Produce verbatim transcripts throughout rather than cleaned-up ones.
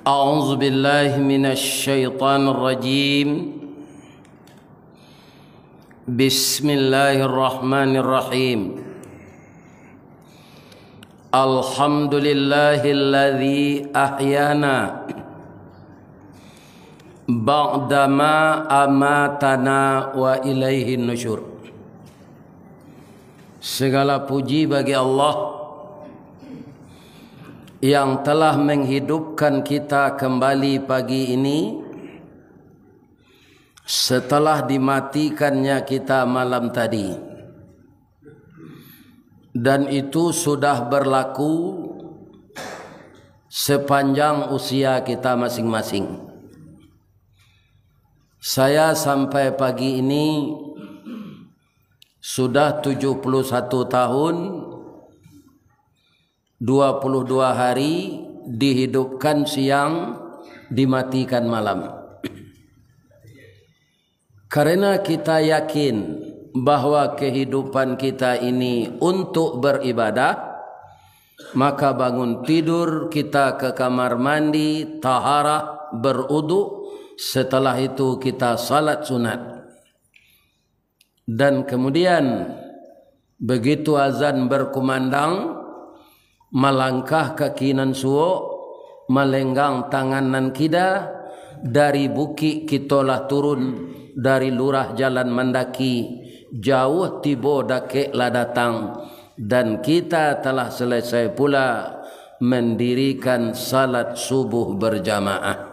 أعوذ بالله من الشيطان الرجيم. بسم الله الرحمن الرحيم. الحمد لله الذي أحيانا بعدما أماتنا وإليه النشور. Segala puji bagi Allah yang telah menghidupkan kita kembali pagi ini setelah dimatikannya kita malam tadi. Dan itu sudah berlaku sepanjang usia kita masing-masing. Saya sampai pagi ini sudah tujuh puluh satu tahun, dua puluh dua hari, dihidupkan siang, dimatikan malam. Karena kita yakin bahwa kehidupan kita ini untuk beribadah, maka bangun tidur kita ke kamar mandi, taharah, berudu, setelah itu kita salat sunat. Dan kemudian, begitu azan berkumandang, malangkah kaki nan suok, malenggang tangan nan kida, dari bukik kito lah turun, dari lurah jalan mandaki, jauah tibo dakek lah datang, dan kita telah selesai pula mendirikan salat subuh berjamaah.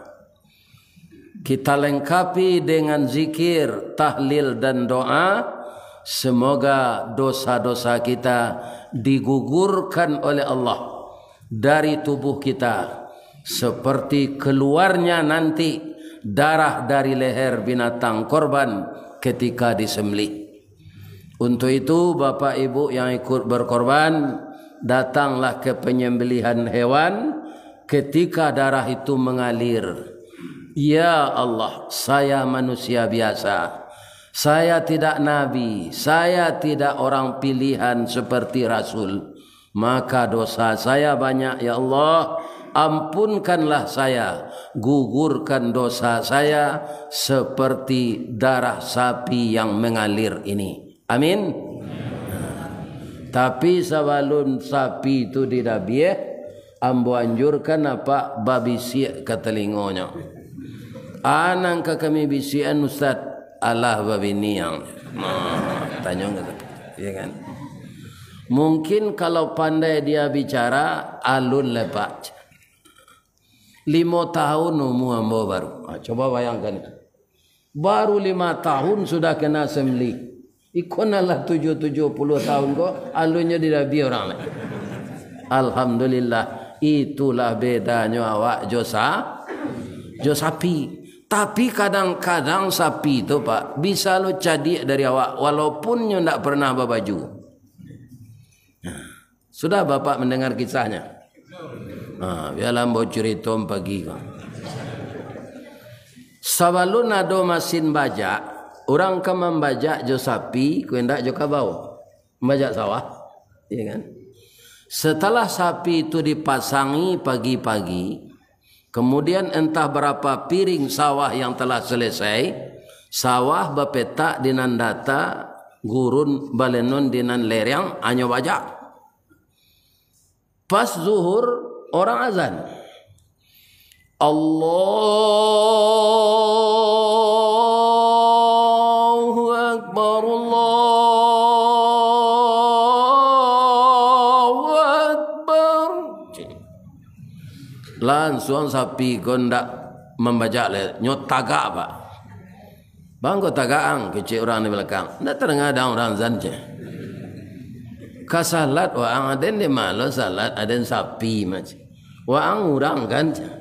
Kita lengkapi dengan zikir, tahlil, dan doa. Semoga dosa-dosa kita digugurkan oleh Allah dari tubuh kita, seperti keluarnya nanti darah dari leher binatang korban ketika disembelih. Untuk itu, Bapak Ibu yang ikut berkorban, datanglah ke penyembelihan hewan ketika darah itu mengalir. Ya Allah, saya manusia biasa. Saya tidak nabi, saya tidak orang pilihan seperti rasul. Maka dosa saya banyak, ya Allah. Ampunkanlah saya, gugurkan dosa saya seperti darah sapi yang mengalir ini. Amin. Tapi sabalun sapi tu didabiah, ambo anjurkan apak babisiak ka talingonyo. Anang ka kami bisiakan, Ustaz, alah babiniang. Nah, tanyo ka tu. Ya kan? Mungkin kalau pandai dia bicara, alun lepak. Limo tahun umua ambo baru. Ha, coba bayangkan itu. Baru lima tahun sudah kena sembelih. Iko nan lah tujuh, tujuh puluh tahun ko, alunnyo didabiah urang lai. Alhamdulillah, itulah bedanyo awak jo sa-, jo sapi. Tapi kadang-kadang sapi tu, Pak, bisa lo cadiak dari awak, walaupun nyo ndak pernah babaju. Nah, sudah Bapak mendengar kisahnya? Ha, bialah ambo curito pagi ko. Sabalun ado masin bajak, urang ka mambajak jo sapi, ko indak jo kabau. Mambajak sawah, ya kan? Setelah sapi itu dipasangi pagi-pagi, kemudian entah berapa piring sawah yang telah selesai, sawah bapetak di nan data, gurun balenon di nan lereng, hanyo bajak. Pas zuhur, orang azan. Allahu Akbar, Allahu Akbar. Lansuang sapi ko ndak mambajak lai, nyo tagak, Pak. "Bang, ko tagak ang," kecek urang di balakang. "Ndak tadanga dang urang azan," ceh. "Ka salat waang, aden di ma lo salat, aden sapi mah," ceh. "Waang urang kan," ceh.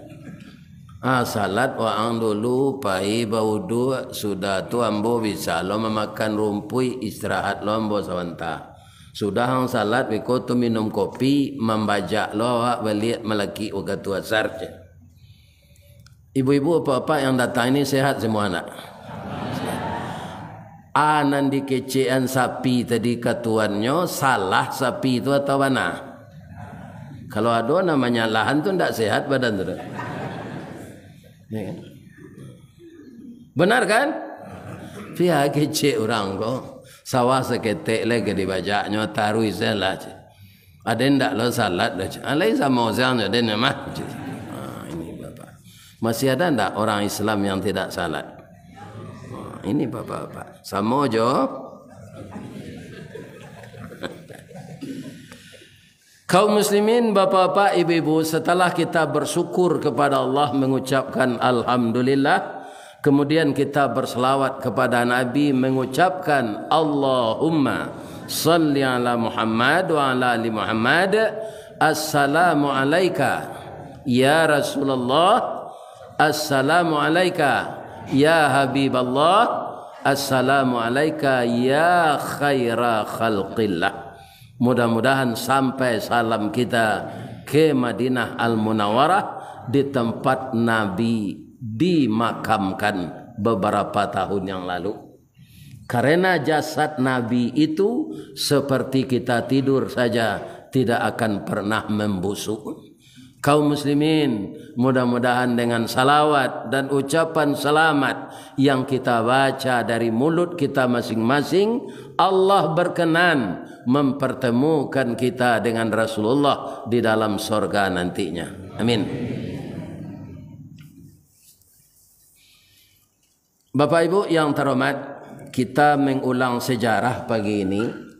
"Ah, salat waang dulu, pai bauduak, sudah tu ambo bisa lo mamakan rumpuik, istirahat lo ambo sabanta. Sudah ang salat, beko tu minum kopi, mambajak lo awak baliak malakik wakatu asar," ceh. Ibu-ibu, bapak-bapak yang datang ini sehat semua, nak? Ah, nan dikecekan sapi tadi ka tuannyo, salah sapi tu atau bana? Kalau ado nan manyalahan tu, ndak sehat badan tu. Ya kan? Benar kan? Pia kecek urang ko. Sawah saketek lai ka dibajaknyo, taruih sajolah. Aden ndak lo salat doh. Ah, lain samo siang jo aden mah. Ah, ini Bapak. Masih ada ndak orang Islam yang tidak salat? Ah, ini Bapak-bapak. Samo jo. Kaum muslimin, bapak-bapak, ibu-ibu, setelah kita bersyukur kepada Allah, mengucapkan alhamdulillah, kemudian kita berselawat kepada Nabi, mengucapkan Allahumma salli ala Muhammad wa ala ali Muhammad. Assalamu alaika ya Rasulullah, assalamu alaika ya Habiballah, assalamu alaika ya khaira khalqillah. Mudah-mudahan sampai salam kita ke Madinah Al-Munawwarah, di tempat Nabi dimakamkan beberapa tahun yang lalu. Karena jasad Nabi itu seperti kita tidur saja, tidak akan pernah membusuk. Kaum muslimin, mudah-mudahan dengan salawat dan ucapan selamat yang kita baca dari mulut kita masing-masing, Allah berkenan mempertemukan kita dengan Rasulullah di dalam sorga nantinya. Amin. Bapak Ibu yang terhormat, kita mengulang sejarah pagi ini.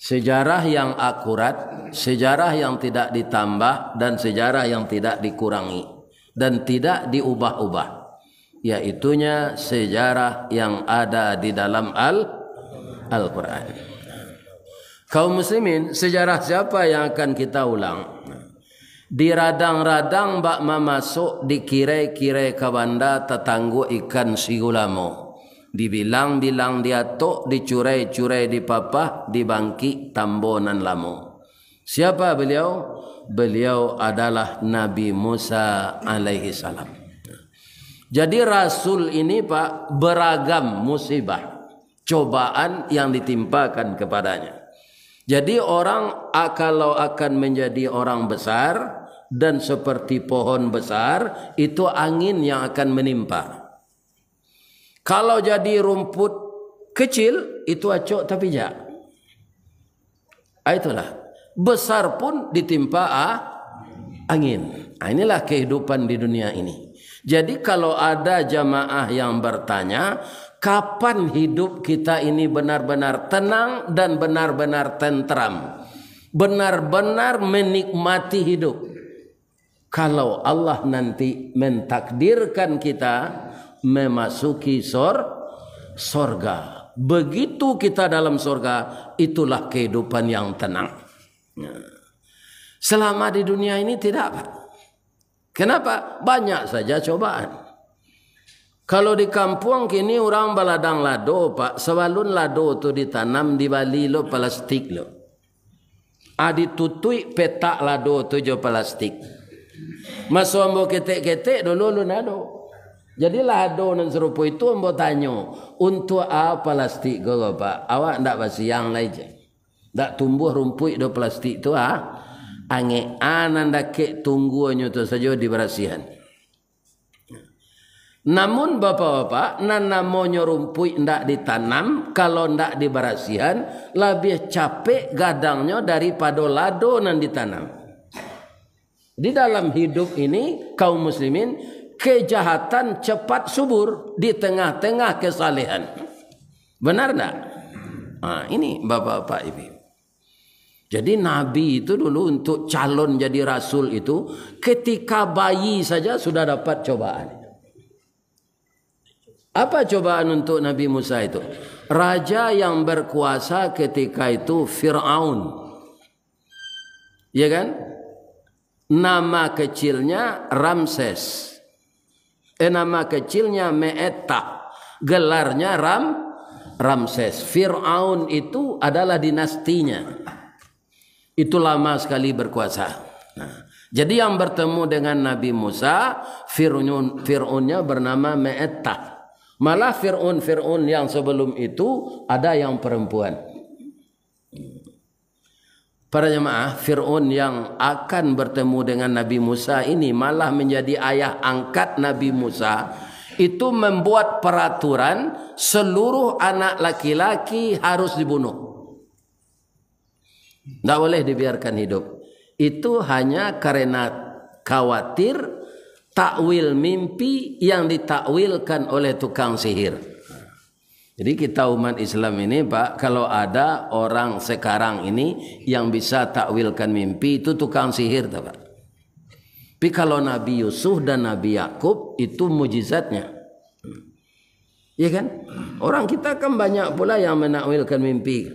Sejarah yang akurat, sejarah yang tidak ditambah, dan sejarah yang tidak dikurangi, dan tidak diubah-ubah. Yaitunya sejarah yang ada di dalam Al-, Al-Quran. Kaum muslimin, sejarah siapa yang akan kita ulang? Diradang-radang bak mamasok, dikirai-kirai ka banda, tatangguak ikan sigulamo. Dibilang-bilang diatok, dicurai-curai dipapah, dibangkik tambo nan lamo. Siapa beliau? Beliau adalah Nabi Musa alaihi salam. Jadi rasul ini, Pak, beragam musibah, cobaan yang ditimpakan kepadanya. Jadi orang a-, kalau akan menjadi orang besar dan seperti pohon besar, itu angin yang akan menimpa. Kalau jadi rumput kecil, itu acok tapijak. Ah, itulah. Besar pun ditimpa a-, angin. Ah, inilah kehidupan di dunia ini. Jadi kalau ada jamaah yang bertanya, kapan hidup kita ini benar-benar tenang dan benar-benar tentram, benar-benar menikmati hidup? Kalau Allah nanti mentakdirkan kita memasuki sor-, sorga. Begitu kita dalam sorga, itulah kehidupan yang tenang. Nah, selama di dunia ini tidak, Pak. Kenapa? Banyak saja cobaan. Kalau di kampuang kini urang baladang lado, Pak, sabalun lado tu ditanam, dibali lo plastik lo. Ah, ditutuik petak lado tu jo plastik. Maso ambo ketek-ketek dulu alun ado. Jadi lah ado nan sarupo itu, ambo tanyo, "Untuak a plastik ko, Pak? Awak ndak basiang lai je. Ndak tumbuah rumpuik do plastik tu, ah? Angek a nan dakek tungguanyo tu sajo dibarasiahan." Namun, bapak-bapak, nan namonyo rumpuik ndak ditanam, kalau ndak dibarasiahan, labiah capek gadangnyo daripado lado nan ditanam. Di dalam hidup ini, kaum muslimin, kejahatan cepat subur di tengah-tengah kesalehan. Benar ndak? Nah, ini bapak-bapak, ibu. Jadi, Nabi itu dulu untuk calon jadi rasul itu, ketika bayi saja sudah dapat cobaan. Apa cobaan untuk Nabi Musa itu? Raja yang berkuasa ketika itu Firaun. Ya kan? Nama kecilnya Ramses. Eh, nama kecilnya Me'etah. Gelarnya Ram-, Ramses. Firaun itu adalah dinastinya. Itu lama sekali berkuasa. Nah, jadi yang bertemu dengan Nabi Musa, Fir'un, Fir'unnya bernama Me'etah. Malah Fir'un-Fir'un yang sebelum itu ada yang perempuan. Para jamaah, Fir'aun yang akan bertemu dengan Nabi Musa ini malah menjadi ayah angkat Nabi Musa, itu membuat peraturan seluruh anak laki-laki harus dibunuh. Ndak boleh dibiarkan hidup. Itu hanya karena khawatir takwil mimpi yang ditakwilkan oleh tukang sihir. Jadi kita umat Islam ini, Pak, kalau ada orang sekarang ini yang bisa takwilkan mimpi, itu tukang sihir, tuh, Pak. Tapi kalau Nabi Yusuf dan Nabi Yakub, itu mujizatnya. Iya kan? Orang kita kan banyak pula yang menakwilkan mimpi.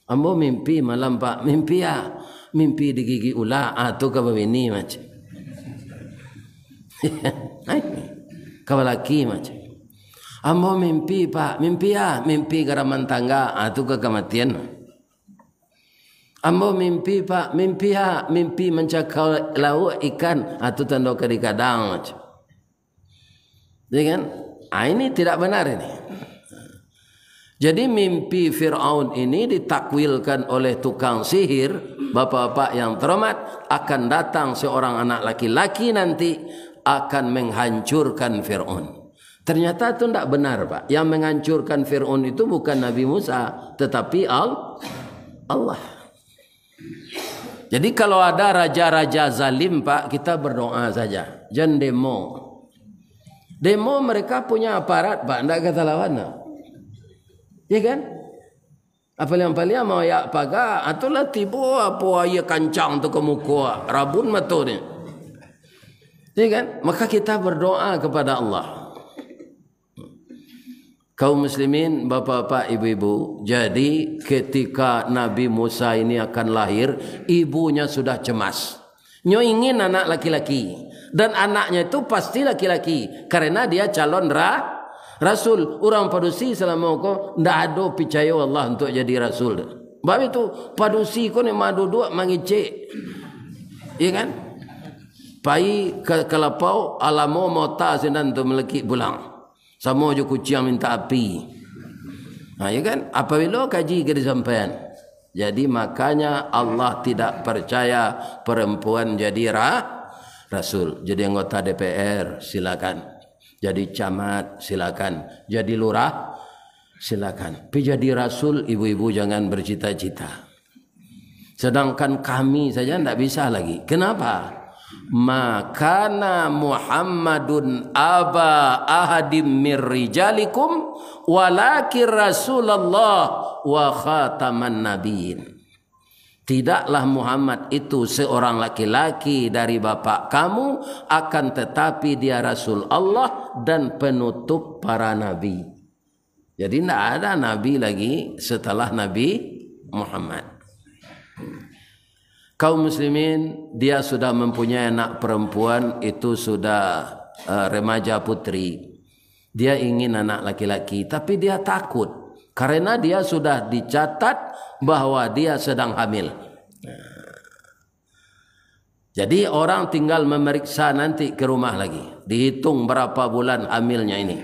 "Ambo mimpi malam, Pak." "Mimpi a?" "Mimpi digigik ular." Ah, tu ka babini macam. Ai, ka balaki macam. "Ambo mimpi, Pak." "Mimpi a?" "Mimpi garaman tangga." Ah, tu ka kamatian. "Ambo mimpi, Pak." "Mimpi a?" "Mimpi mancakau lauak ikan." Ah, tu tando ka dikadang macam. Ya kan? Ah, ini tidak benar ini. Jadi mimpi Fir'aun ini ditakwilkan oleh tukang sihir, bapak-bapak yang terhormat, akan datang seorang anak laki-laki nanti akan menghancurkan Fir'aun. Ternyata itu tidak benar, Pak. Yang menghancurkan Fir'aun itu bukan Nabi Musa, tetapi Al-, Allah. Jadi kalau ada raja-raja zalim, Pak, kita berdoa saja. Jangan demo. Demo mereka punya aparat, Pak, ndak ka talawan, Pak. Ya kan? Apaliang-paliang mau yak paga, atulah tibo apo aia kancang tu ka muko, rabun mato ni. Ya kan? Maka kita berdoa kepada Allah. Kaum muslimin, bapak-bapak, ibu-ibu, jadi ketika Nabi Musa ini akan lahir, ibunya sudah cemas. Nyo ingin anak laki-laki, dan anaknya itu pasti laki-laki, karena dia calon ra-, rasul. Urang padusi salamo ko ndak ado picayo Allah untuk jadi rasul. Bab itu, padusi ko ni maduduak mangicek. Iya kan? Pai ka, ka lapau, alamo mota sinan tu malekik pulang. Samo jo kuciang minta api. Ha, ya kan? Apabilo kaji ka disampaian. Jadi, makanya Allah tidak percaya perempuan jadi ra-, rasul. Jadi anggota D P R, silakan. Jadi camat, silakan. Jadi lurah, silakan. Tapi jadi rasul, ibu-ibu jangan bercita-cita. Sedangkan kami saja ndak bisa lagi. Kenapa? "Ma kana Muhammadun aba ahadim mir rijalikum, walakin Rasulullah wa khataman nabiyyin." Tidaklah Muhammad itu seorang laki-laki dari bapak kamu, akan tetapi dia Rasul Allah dan penutup para nabi. Jadi, ndak ada nabi lagi setelah Nabi Muhammad. Kaum muslimin, dia sudah mempunyai anak perempuan, itu sudah, eh, remaja putri. Dia ingin anak laki-laki, tapi dia takut karena dia sudah dicatat bahwa dia sedang hamil. Jadi, orang tinggal memeriksa nanti ke rumah lagi, dihitung berapa bulan hamilnya ini.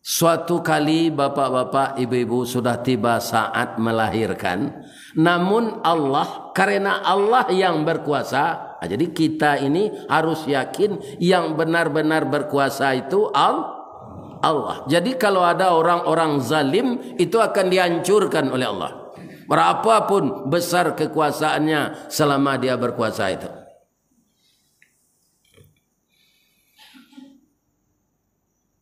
Suatu kali, bapak-bapak, ibu-ibu, sudah tiba saat melahirkan, namun Allah, karena Allah yang berkuasa, nah, jadi kita ini harus yakin yang benar-benar berkuasa itu Al-, Allah. Jadi, kalau ada orang-orang zalim, itu akan dihancurkan oleh Allah. Berapapun besar kekuasaannya selama dia berkuasa itu.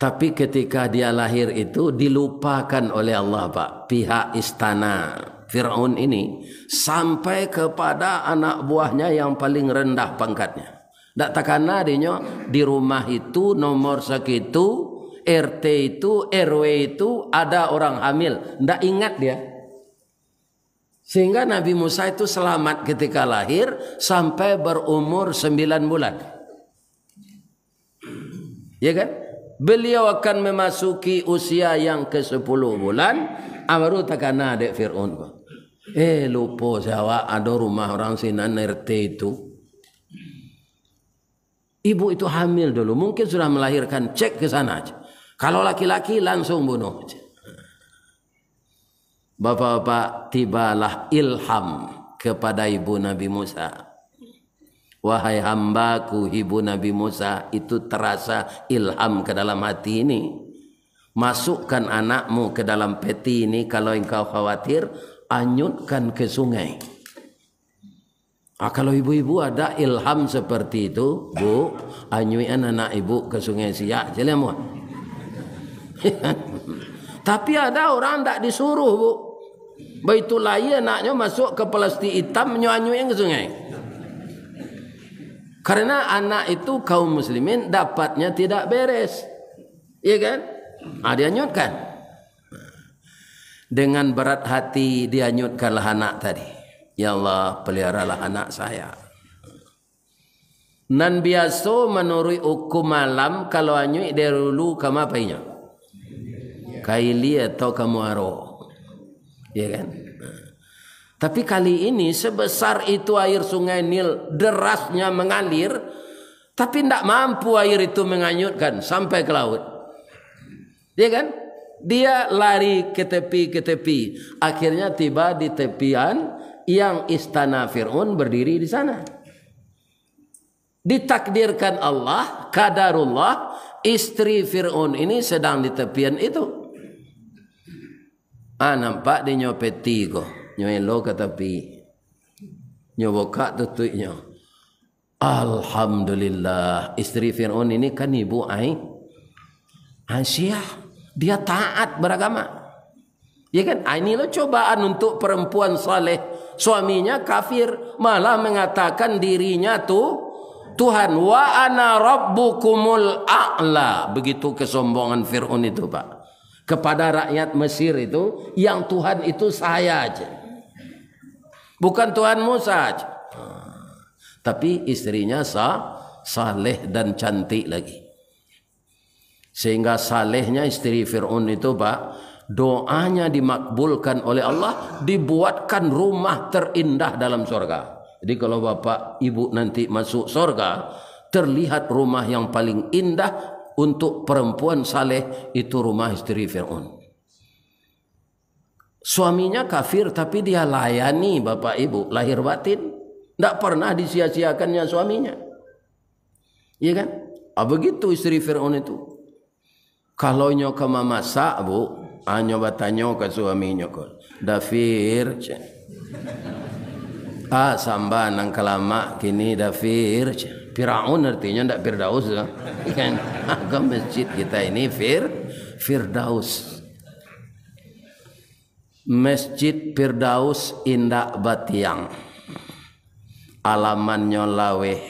Tapi ketika dia lahir itu, dilupakan oleh Allah, Pak, pihak istana Firaun ini, sampai kepada anak buahnya yang paling rendah pangkatnya. Ndak takana dinyo, di rumah itu, nomor sakitu, R T itu, R W itu, ada orang hamil. Ndak ingat dia. Sehingga Nabi Musa itu selamat ketika lahir sampai berumur sembilan bulan. Ya kan? Beliau akan memasuki usia yang ke sepuluh bulan, ah, baru takana dek Fir'aun ko. Eh, lupo se awak ado rumah orang sinan R T itu. Ibu itu hamil dulu, mungkin sudah melahirkan, cek ke sana aja. Kalau laki-laki, langsung bunuh. Bapak-bapak, tibalah ilham kepada ibu Nabi Musa. "Wahai hambaku, ibu Nabi Musa," itu terasa ilham ke dalam hati ini. "Masukkan anakmu ke dalam peti ini, kalau engkau khawatir, anyutkan ke sungai." Ah, kalau ibu-ibu ada ilham seperti itu, "Bu, anyuikan anak ibu ke Sungai Siak, calian, Bu." Tapi ada orang ndak disuruh, Bu. Baitu lai anaknyo masuk ke plastik itam, nyo anyuikan ke sungai. Karena anak itu kaum muslimin dapatnya tidak beres. Iya kan? Ah, dianyutkan. Dengan berat hati dianyutkanlah anak tadi. "Ya Allah, peliharalah anak saya." Nan biaso manuruik ukum alam, kalau anyuik dari hulu ka ma painyo? Ka ilia atau ka muaro. Ya kan? Tapi kali ini, sebesar itu air Sungai Nil derasnya mengalir, tapi ndak mampu air itu menganyutkan sampai ke laut. Ya kan? Dia lari ke tepi, ke tepi. Akhirnya tiba di tepian yang istana Fir'aun berdiri di sana. Ditakdirkan Allah, kadarullah, istri Fir'aun ini sedang di tepian itu. Ah, nampak di nyo peti ko. Nyo elo ka tapi. Nyo bukak tutuiknyo. Alhamdulillah, istri Fir'aun ini kan ibu Ai-, Aisyah. Dia taat beragama. Ya kan? Ah, inilah cobaan untuk perempuan saleh. Suaminya kafir, malah mengatakan dirinya tu Tuhan. "Wa ana rabbukumul a'la." Begitu kesombongan Fir'aun itu, Pak. Kepada rakyat Mesir itu, yang Tuhan itu saya aja. Bukan Tuhan Musa aja. Tapi istrinya sa-, saleh dan cantik lagi. Sehingga salehnya istri Fir'aun itu, Pak, doanya dimakbulkan oleh Allah, dibuatkan rumah terindah dalam sorga. Jadi, kalau bapak ibu nanti masuk sorga, terlihat rumah yang paling indah untuk perempuan saleh, itu rumah istri Fir'aun. Suaminya kafir, tapi dia layani bapak ibu, lahir batin. Ndak pernah disia-siakannya suaminya. Iya kan? Ah, begitu istri Fir'aun itu. Kalau nyo ka mamasak, Bu, ah, nyo batanyo ka suaminyo ko, "Dafir," cek. "Ah, samba nan ka lamak kini, Dafir," cek. Firaun artinyo ndak Firdaus, kan? Kan masjid kita ini Fir-, Firdaus. Masjid Firdaus indak batiang. Alamannyo laweh,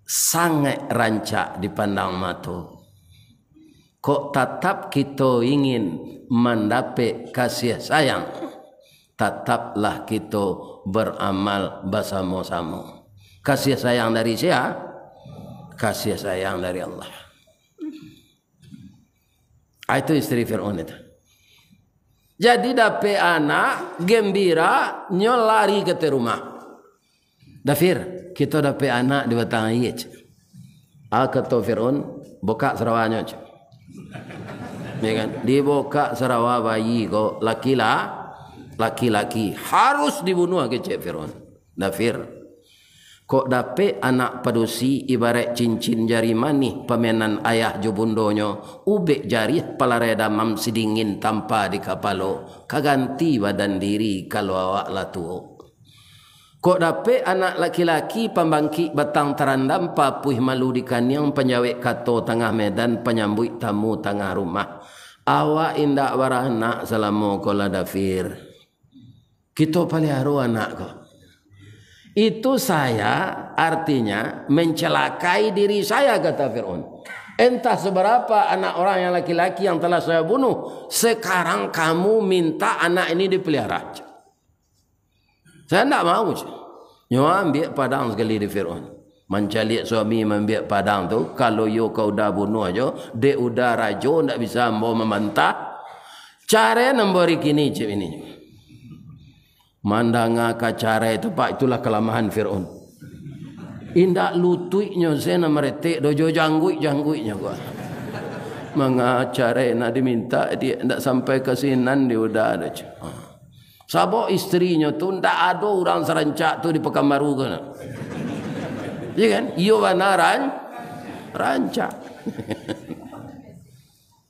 sangaik rancak dipandang mato. Kok tatap kito ingin mandapek kasih sayang, tataplah kito baramal basamo-samo. Kasih sayang dari sia? Kasih sayang dari Allah. Ah, itu istri Fir'aun itu. Jadi dapek anak, gembira, nyo lari ka ateh rumah. "Dafir, kito dapek anak di batang aia," cek. Ah, kato Fir'aun, "Bukak sarawanyo," cek. Ya kan? Dibukak sarawa bayi ko, laki-la-, laki-laki. "Harus dibunuah," kecek Fir'aun. "Dafir, kok dapek anak padusi, ibaraik cincin jari manih, pamenan ayah jo bundonyo, ubek jariah palarai damam, sidingin tampa di kapalo, ka ganti badan diri kalau awak lah tuo. Kok dapek anak laki-laki, pambangkik batang tarandam, papuih malu di kaniang, panjawek kato tangah medan, panyambuik tamu tangah rumah. Awak indak baranak salamo ko lah, Dafir. Kito paliharo anak ko." "Itu saya, artinya mencelakai diri saya," kata Fir'aun. "Entah seberapa anak orang yang laki-laki yang telah saya bunuh, sekarang kamu minta anak ini dipelihara." "Saya ndak mau," cek. Nyo ambiak padang sakali di Fir'aun. Mancaliak suami maambiak padang tu, kalau iyo ka uda bunuah jo, dek uda rajo ndak bisa ambo mamantah. "Carai ambo ari kini," cek bininyo. Mandanga ka carai tu, Pak, itulah kalamahan Fir'aun. Indak lutuiknyo se nan maretek doh, jo jangguik-jangguiknyo ko. Manga carai nak diminta, dia ndak sampai ka sinan di uda doh, cek. Sabab isterinyo tu ndak ado urang sarancak tu di Pekanbaru ko. Iyo kan? Iyo bana ran-, rancak.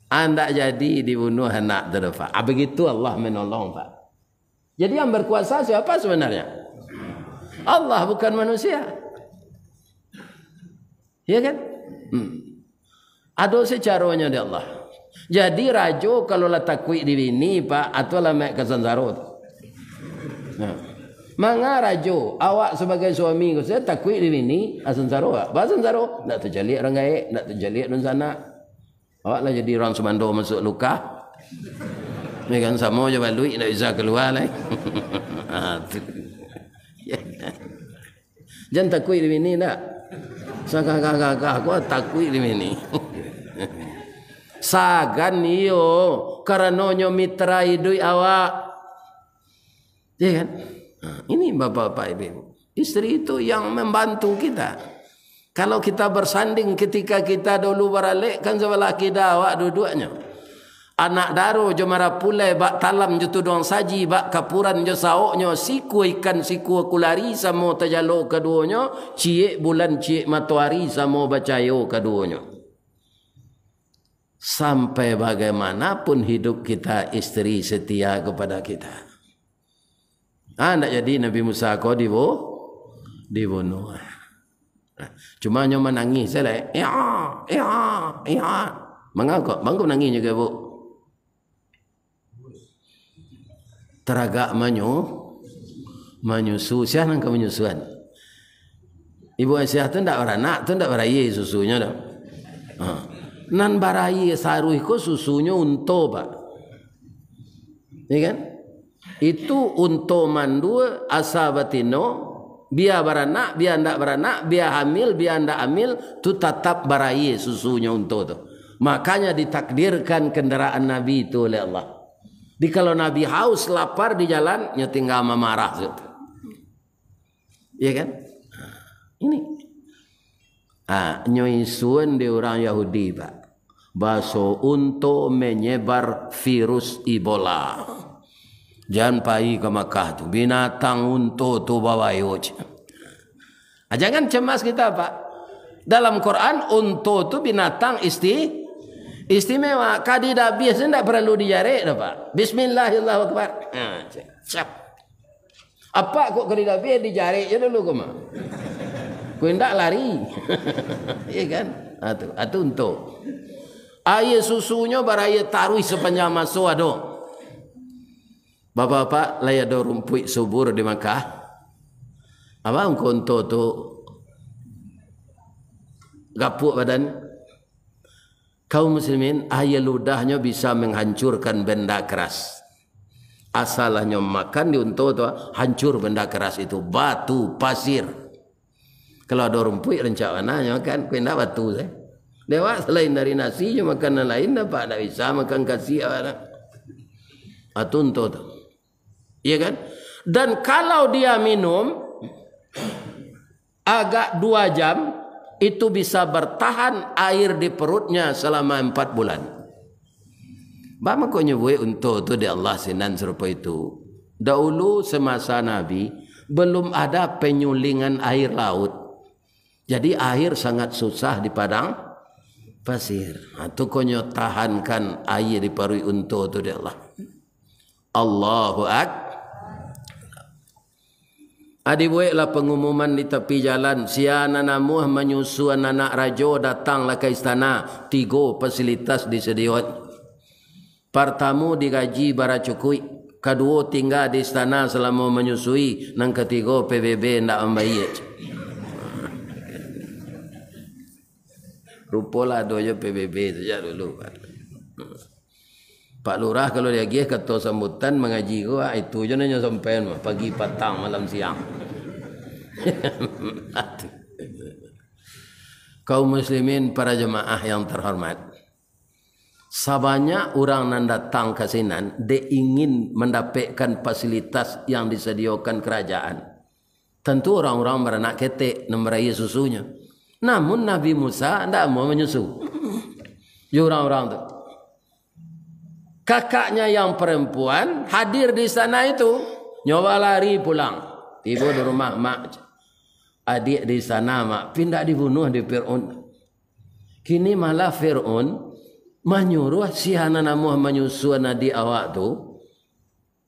Andak jadi dibunuah anak tu doh, Pak. Ah, begitu Allah menolong, Pak. Jadi yang berkuasa siapa sebenarnya? Allah, bukan manusia. Ya kan? Hmm. Ado secaronyo di Allah. Jadi rajo kalau lah takuik di bini, Pak, atau lah mek ka sansaro tu. Nah. Manga rajo, awak sebagai suami ko, saya takuik di bini, ah, sansaro, Pak. Bah sansaro, ndak tacaliak urang gaek, ndak tacaliak dunsanak. Awak lah jadi urang sumando masuak lukah. Ya kan, samo jo baluik, ndak bisa kalua lai. Ha, tu. Ya kan? Jan takuik di bini ndak? Sagagah-gagah ko takuik di bini. Sagan iyo, karano nyo mitra iduik awak. Ya kan? Nah, ini bapak-bapak, ibu-ibu. Isteri itu yang membantu kita. Kalau kita bersanding ketika kita dulu baralek, kan sabalah kida awak duduaknyo. Anak daro jo marapulai, bak talam jo tuduang saji, bak kapuran jo saoknyo, sikua ikan sikua kulari, samo tajalo kaduonyo, ciek bulan ciek matoari, samo bacayo kaduonyo. Sampai bagaimanapun hidup kita, isteri setia kepada kita. Ah, ndak jadi Nabi Musa ko dibu-, dibunuh. Cuma nyo manangih sajo lai. Iya, iya, iya. Mangko, mangko manangih nyo ko, Bu? Taragak manyu-, manyusu. Sia nan ka manyusuan? Ibu Aisyah tu ndak baranak, tu ndak barayie susunyo doh. Ha. Nan barayie saruih ko susunyo unto, Pak. Ya kan? Itu unto mandua asa batino, bia baranak, bia ndak baranak, bia hamil, bia ndak hamil, tu tatap barayie susunyo unto tu. Makanya ditakdirkan kendaraan Nabi itu oleh Allah. Di kalau Nabi haus, lapar di jalan, nyo tinggal mamarah tu. Iya kan? Ini. Ah, nyo isuan di urang Yahudi, Pak. Baso unto menyebar virus Ebola. Jan pai ka Makkah tu, binatang unto tu babayo, cek. Ah, jangan cemas kita, Pak. Dalam Quran, unto tu binatang isti-, istimewa. Kadi dabih tu ndak paralu dijarek doh, Pak. Bismillah, Allahu Akbar. Ha, cek. Siap. Apak kok kadi dabih dijarek je dulu ko mah. Kok indak lari. Iya kan? Ah, tu, ah, tu unto. Aia susunyo barayie taruih sapanjang maso ado. Bapak-bapak, lai ado rumpuik subur di Makkah? Apo unto tu gapuak badan? Kaum muslimin, aia ludahnyo bisa menghancurkan benda keras. Asal lah nyo makan di unto tu, hancur benda keras itu, batu, pasir. Kalau ado rumpuik rancak bana nyo makan, kok indak batu sajo. Dek awak, salain dari nasi jo makanan lain, apak ndak bisa makan kasiak awak tu. Ah, tu unto tu. Iya kan? Dan kalau dia minum, agak dua jam, itu bisa bertahan air di perutnya selama empat bulan. Baa mangko nyo buek unto tu dek Allah sinan sarupo itu? Dahulu semasa Nabi, belum ada penyulingan air laut. Jadi air sangat susah di padang pasir. Ha, tu ko nyo tahankan air di paruik unto tu dek Allah. Allahu Ak-, Adi bueklah pangumuman di tapi jalan, sia nan namuah manyusuan anak rajo, datanglah ka istana, tigo fasilitas disadiakan. Partamo digaji baracukuik, kaduo tingga di istana salamo manyusui, nan katigo P B B ndak mambayia. Rupolah ado jo P B B sajak dulu. Pak Lurah kalau diagiah kato sambutan mangaji ko, ah, itu jo nan nyo sampaian mah, pagi, patang, malam, siang. Kaum muslimin, para jamaah yang terhormat, sabanyak urang nan datang ka sinan dek ingin mandapekkan fasilitas yang disadiakan kerajaan. Tantu urang-urang baranak ketek nan barayie susunyo. Namun Nabi Musa ndak amuah manyusu jo urang-urang tu. Kakaknya yang perempuan hadir di sana itu, nyo balari pulang. Tibo di rumah, "Mak, adiak di sana, Mak, pindah dibunuh di Fir'aun." Kini malah Fir'aun manyuruah si nan namuah manyusuan adiak awak tu,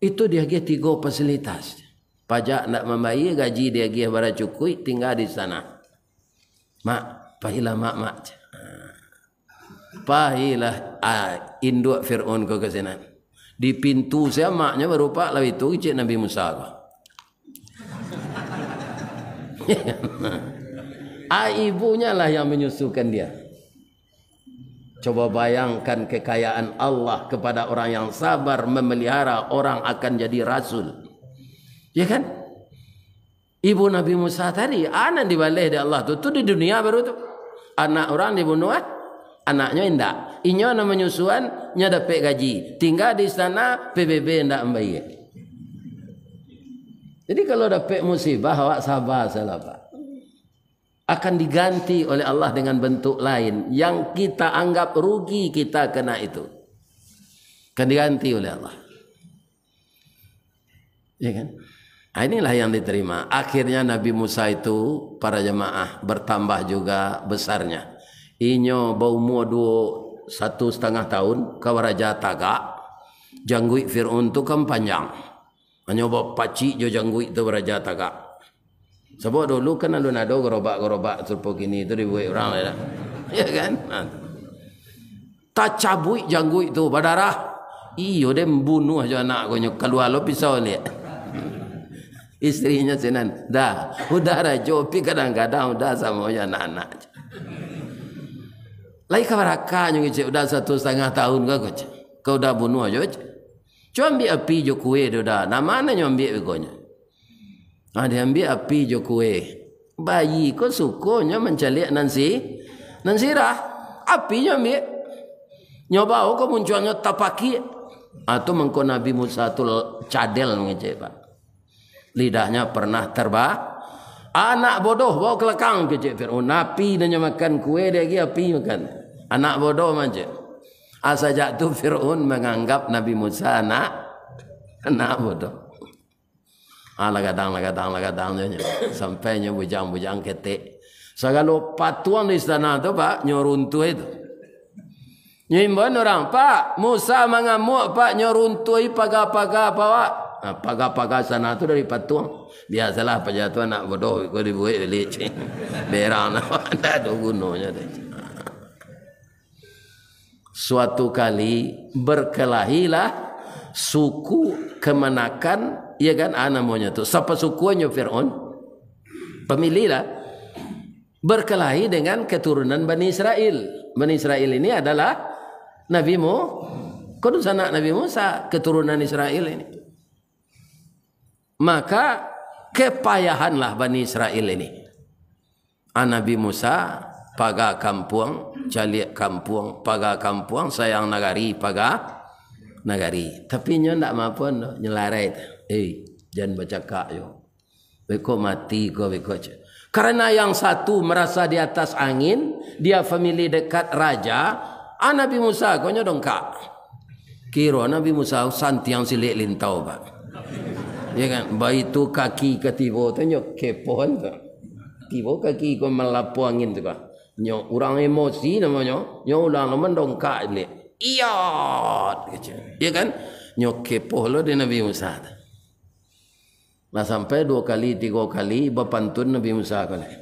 itu diagiah tigo fasilitas. Pajak ndak mambayia, gaji diagiah bara cukuik, tingga di sana. "Mak, payilah, Mak, Mak." Payilah, ah, induak Fir'aun ko ka sinan. Di pintu sia maknyo barupak lah itu, kecek Nabi Musa ko. Ah, ibunyo lah yang menyusukan dia. Coba bayangkan kekayaan Allah kepada orang yang sabar memelihara orang akan jadi rasul. Ya kan? Ibu Nabi Musa tadi, a nan dibaleh dek Allah tu, tu di dunia baru tu. Anak urang dibunuah, anaknyo indak. Inyo nan manyusuan, nyo dapek gaji. Tingga di istana, P B B indak mambayia. Jadi kalau dapek musibah, awak sabar sajolah, Pak. Akan diganti oleh Allah dengan bentuk lain. Yang kita anggap rugi kita kena itu, akan diganti oleh Allah. Ya kan? Ah, inilah yang diterima. Akhirnya Nabi Musa itu, para jamaah, bertambah juga besarnya. Inyo baumua duo, satu setengah tahun, ka baraja tagak, jangguik Fir'aun tu kan panjang. Hanyo bapacik jo jangguik tu baraja tagak. Sabab dulu kan alun ado garobak-garobak sarupo kini tu dibuek urang, ya. Ya kan? Ha. Tacabuik jangguik tu, badarah. Iyo deh, bunuah jo anak ko nyo, kalua lo pisau liak. Istrinyo sinan, "Dah, udah rajo, tapi kadang-kadang udah samo jo anak-anak." Lai ka baraka nyo kecek, "Udah satu setengah tahun ka ko, cek. Ka udah bunuah jo, cek. Cubo ambiak api jo kue tu dah." Nah, mano nyo ambiak beko nyo? Ah, diambiak api jo kue. Bayi ko sukonyo mancaliak nan si-, nan sirah. Apinyo ambiak. Nyo bao ka muncuangnyo tapakiak. Ah, tu mangko Nabi Musa tu cadel ngecek, Pak. Lidahnyo pernah terba-, "Anak bodoh, bao ka lakang," kecek Fir'aun. Api nan nyo makan kue, diagiah api makan. "Anak bodoh," mancek. Ah, sajak tu Fir'aun manganggap Nabi Musa anak, anak bodoh. Ah, lah gadang, lah gadang, lah gadang nyo, nyo. Sampai nyo bujang-bujang ketek. Sagalo patuang di istana tu, Pak, nyo runtuah itu. Nyo imbauan urang, "Pak, Musa mangamuak, Pak, nyo runtuahi paga-paga, Pak, awak." Ah, paga-paga istana tu dari patuang. Biasolah, paja tu anak bodoh, iko dibuek baliak, cik. Berang lah, ndak ado gunonyo tu. Suatu kali berkelahilah suku kamanakan, ya kan, ah, namonyo tu, sapasukuannyo Fir'aun, pamiliahlah, berkelahi dengan keturunan Bani Israel. Bani Israel ini adalah Nabi Mu-, ko dunsanak Nabi Musa, keturunan Israel ini. Maka, kepayahanlah Bani Israel ini. Ah, Nabi Musa, paga kampuang, caliak kampuang, paga kampuang, sayang nagari, paga nagari. Tapi nyo ndak mampu doh, nyo larai tu. "Eh, jan bacakak jo. Beko mati ko, beko," cek. Karena yang satu merasa di atas angin, dia famili dekat raja, ah, Nabi Musa ko nyo dongkak. Kiro Nabi Musa santiang silek lintau, Pak. Ya kan? Baitu kaki ka tibo tu, nyo kepoh tu. Tibo kaki ko malapo angin tu, Pak. Nyo urang emosi namonyo, nyo ulang lo mandongkak baliak. "Iyot!" kecek. Ya kan? Nyo kepoh lo dek Nabi Musa tu. Lah sampai duo kali, tigo kali, bapantun Nabi Musa ko lai.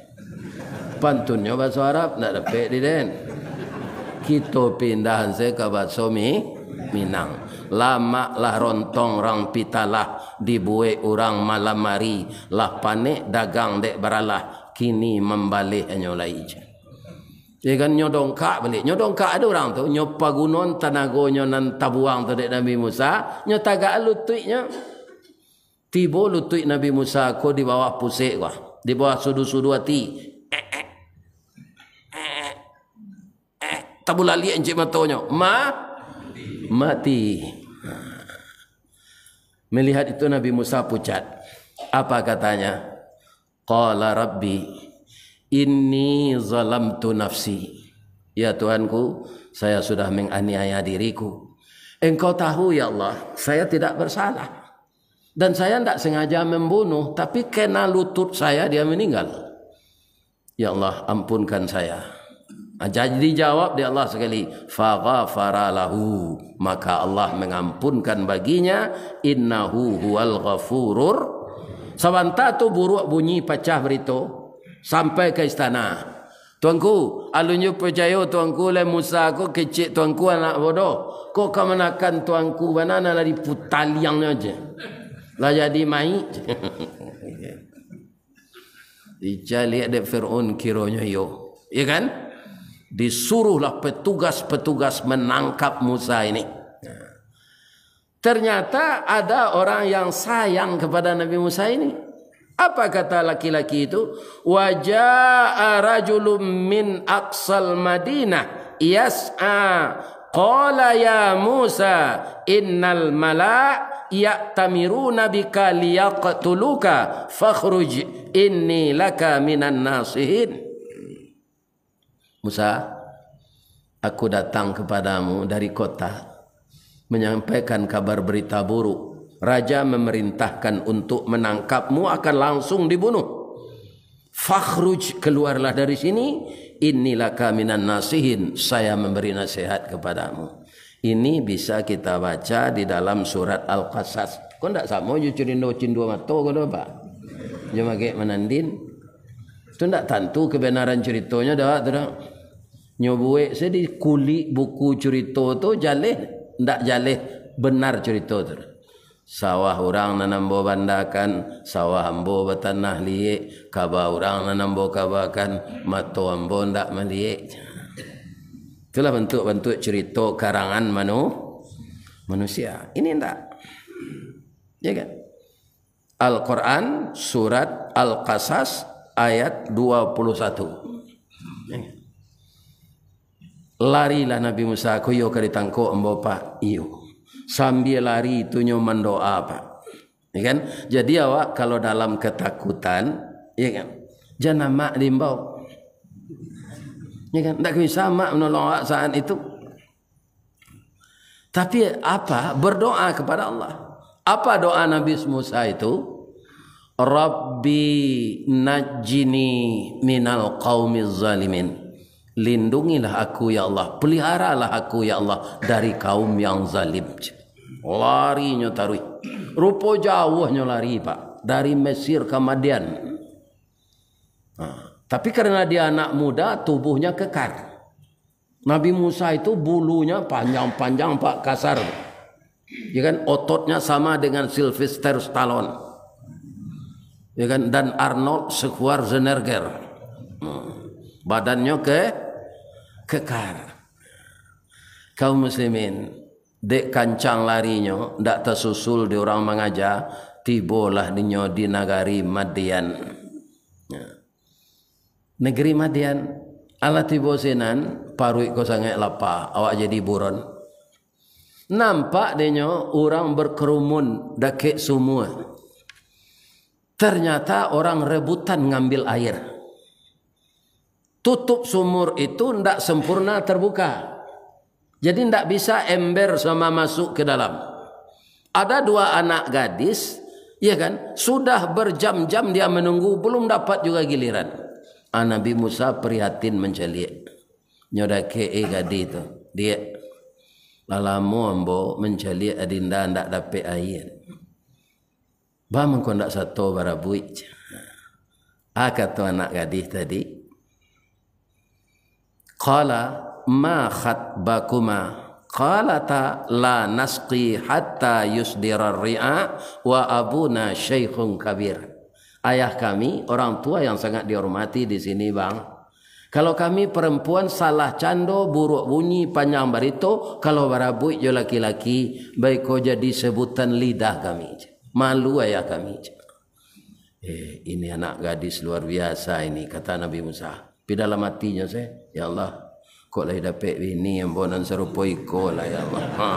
Pantunnyo bahaso Arab, ndak dapek di den. Kito pindahan se ka bahaso Mi-, Minang. Lamak lah rontong rang pitalah, dibuek urang malam ari, lah panek dagang dek baralah, kini mambaleh hanyo lai. Ya kan, nyo dongkak baliak. Nyo dongkak ado urang tu, nyo pagunoan tanagonyo nan tabuang tu dek Nabi Musa, nyo tagak lutuiknyo. Tibo lutuik Nabi Musa ko di bawah pusek ko, di bawah sudu-sudu ati. Tabulaliak incik matonyo. Ma-, mati. Melihat itu Nabi Musa pucat. Apa katanya? Qala Rabbi, inni zalamtu nafsi. Ya Tuhanku, saya sudah menganiaya diriku. Engkau tahu, ya Allah, saya tidak bersalah. Dan saya ndak sengaja membunuh, tapi kena lutut saya dia meninggal. Ya Allah, ampunkan saya. Ah, jadi dijawab dek Allah sakali, "Faghafara lahu." Maka Allah mengampunkan baginya, "Innahu huwal ghafurur." Sabanta tu buruak bunyi, pacah barito, sampai ka istana. "Tuanku, alun jo picayo Tuanku, lai Musa ko kecek Tuanku anak bodoh. Kok kamanakan Tuanku bana, nan lah diputaliangnyo je. Lah jadi mayik." Dicaliak dek Fir'aun, kironyo iyo. Iya kan? Disuruhlah petugas-petugas menangkap Musa ini. Ternyata ada orang yang sayang kepada Nabi Musa ini. Apa kata laki-laki itu? "Wa jaa rajulun min aqsal Madinah yas'a. Qala ya Musa, innal mala ya'tamiruna bika liyaqtuluka, fakhruj inni laka minan nasihin." "Musa, aku datang kepadamu dari kota, menyampaikan kabar berita buruk. Raja memerintahkan untuk menangkapmu, akan langsung dibunuh. Fakhruj, keluarlah dari sini, inni laka minan nasihin, saya memberi nasihat kepadamu." Ini bisa kita baca di dalam surat Al-Qasas. Ko ndak samo jo cirindo cindua mato ko doh, Pak? Jo magek manandin. Tu ndak tantu kebenaran ceritonyo doh, tu doh. Nyo buek se di kulik buku curito tu, jaleh, ndak jaleh benar curito tu. Sawah urang nan ambo bandakan, sawah ambo batanah liek, kaba urang nan ambo kabakan, mato ambo ndak maliek. Itulah bantuak-bantuak curito karangan manu-, manusia. Ini ndak. Ya kan? Al-Quran, surat Al-Qasas, ayat dua puluh satu. Larilah Nabi Musa, "Ko iyo ka ditangkok ambo, Pak?" "Iyo." Sambia lari tu nyo mandoa, Pak. Ya kan? Jadi awak kalau dalam ketakutan, ya kan? Jan amak diimbau. Ya kan? Ndak bisa amak manolong awak saat itu. Tapi apa? Berdoa kepada Allah. Apa doa Nabi Musa itu? "Rabbi najjini minal qaumiz zalimin." Lindungilah aku, ya Allah. Peliharalah aku, ya Allah, dari kaum yang zalim. Larinyo taruih. Rupo jauahnyo lari, Pak. Dari Mesir ka Madian. Nah, tapi karena dia anak muda, tubuhnya kekar. Nabi Musa itu bulunya panjang-panjang, Pak, kasar. Ya kan, ototnya sama dengan Sylvester Stallone. Ya kan, dan Arnold Schwarzenegger. Hmm. Badannya ke-, kekar. Kaum muslimin, dek kancang larinyo, ndak tasusul di urang mangaja, tibolah dinyo di nagari Madian. Ya. Negeri Madian, alah tibo sinan, paruik ko sangaik lapa, awak jadi buron. Nampak dinyo urang berkerumun dakek sumua. Ternyata orang rebutan ngambil air. Tutup sumur itu ndak sempurna terbuka. Jadi ndak bisa ember sama masuk ke dalam. Ada dua anak gadis, ya kan, sudah berjam-jam dia menunggu, belum dapat juga giliran. Ah, Nabi Musa prihatin mancaliak. Nyo dakek, eh, gadih tu, "Diak, lah lamo ambo mancaliak adinda ndak dapek aia." "Ba mangko ndak sato barabuik?" Ah, kato anak gadih tadi. Qala, "Ma khatbakuma?" Qalata, "La nasqi hatta yusdirar ri'a wa abuna syaikhun kabir." Ayah kami, orang tua yang sangat dihormati di sini, Bang. Kalau kami perempuan salah cando, buruak bunyi, panjang barito, kalau barabuik jo laki-laki, baiko jadi sebutan lidah kami. Malu ayah kami. Eh, ini anak gadis luar biasa ini, kata Nabi Musa. Tapi dalam hatinyo se, "Ya Allah, kok lai dapek bini ambo nan sarupo iko lah, ya Allah." Ha.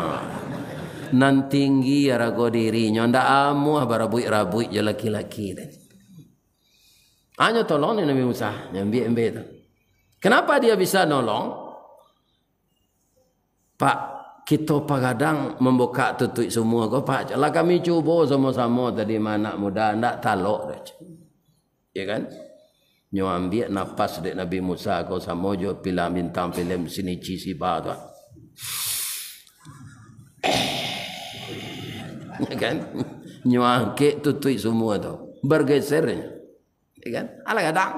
Nan tinggi arago dirinyo, ndak amuah barabuik-rabuik jo laki-laki tadi. Hanyo tolong ni Nabi Musa, nyo ambiak ember tu. Kenapa dia bisa nolong? Pak, Kito pagadang mambukak tutuik sumua ko, Pak. Lah kami cubo samo-samo tadi, ma anak muda, ndak talok doh. Ya kan? Nyo ambiak napas dek Nabi Musa ko samo jo pilih bintang filem Shinichi Shiba tu. Ya kan? Nyo angkek tutuik sumua tu. Bergeser nyo. Ya kan? Alah gadang.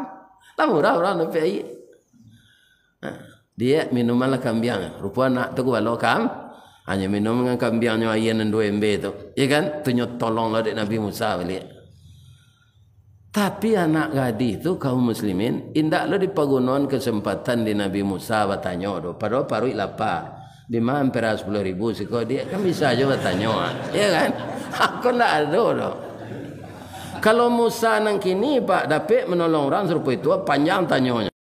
Lah murah urang dapek aia. Ha, diak minumanlah kambiang. Rupo anak tu kualo kam-, hanyo minum dengan kambiangnyo aia nan duo embe tu. Ya kan? Tu nyo tolonglah dek Nabi Musa baliak. Tapi anak gadih tu, kaum muslimin, indak lo dipagunoan kesempatan di Nabi Musa batanyo tu. Padahal paruik lapa. Di ma ampera sapuluah ribu siko, diak kan bisa jo batanyo, ah. Ya kan? Aku ndak ado tu. Kalau Musa nan kini, Pak, dapek manolong urang sarupo itu, panjang tanyo nyo.